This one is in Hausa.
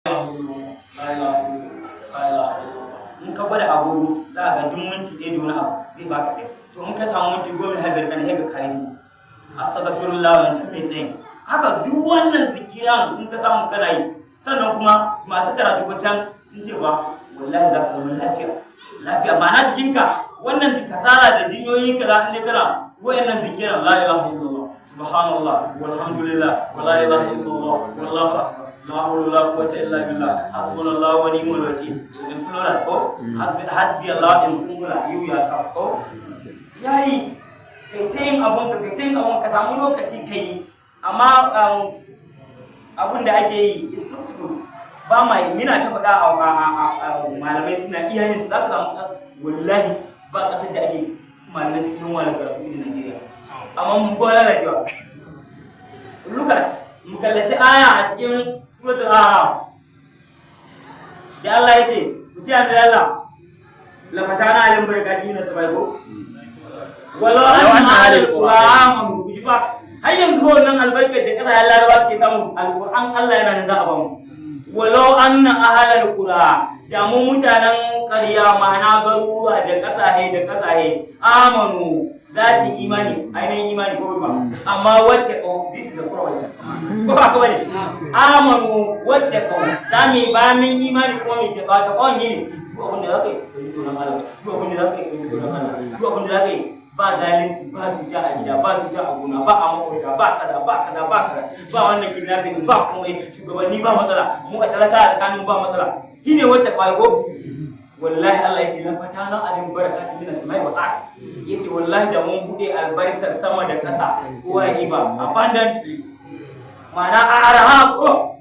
Ilaha illallah, la ilaha illallah, la ilaha illallah. In ka gwada agogo, za a ga duk minti 1 da wani abu zai baka ɗaya. To in ka samu minti 15 kana sai ka kayi astaghfirullah, wancan mai tsayin. Haka duk wannan zikiran in ka samu kana yi. Sannan kuma masu karatu ko can sun ce ba, wallahi za ka zama lafiya lafiya, ma'ana jikinka wannan kasala da jinyoyi kaza, in dai kana wayannan zikiran, la ilaha illallah, subhanallah, walhamdulillah, wala ilaha illallah, wallahu akbar, la hawla wala quwwata illa billah, hasbunallahu wa ni'mal wakeel in plural ko hasbi Allah in singular, you yourself ko yayi. Kai ta yin abun ka, kai ta yin abun ka, samu lokaci kai. Amma abun da ake yi is not good. Ba ma muna ta faɗa a malamai suna iya yin su. Za ka samu, wallahi ba ƙasar da ake malamai suke yin wani karatu irin Najeriya, amma mun kowa lalacewa. Look at, mu kallaci aya a cikin Suratul A'raf da Allah ya ce, ku ce da Allah la fatana alim barakati min sabai ko walau anna ahlul qura amanu. Ku ji ba, har yanzu ba wannan albarkar da ƙasashen Laraba suke samu, Alƙur'an Allah yana nan, za a bamu. Walau anna ahlul qura, da mu mutanen ƙarya, ma'ana garuruwa da ƙasashe da ƙasashe, amanu, za su yi imani, ainihin imani ko ba, amma wacce, oh, this is the problem, ko ba ka bane? Amanu wacce ko za mu yi bayan mun imani kuma mu taɓa ta kawai ne. Duk abin da za ka yi, ka yi tsoron Allah. Duk abin da za ka yi, ka yi tsoron Allah. Duk abin da za ka yi, ba zalunci, ba cuta a gida, ba cuta a gona, ba a makwabta, ba kaza, ba kaza, ba kaza, ba wannan kidnapping, ba komai, shugabanni ba matsala, mu a talaka a tsakanin ba matsala. Shine wata kwayo. Wallahi Allah yake la fatana alim barakatun minas samai wal ard. Yace wallahi da mun bude albarkar sama da ƙasa, kowa ya ba abundantly, ma'ana a arha ko.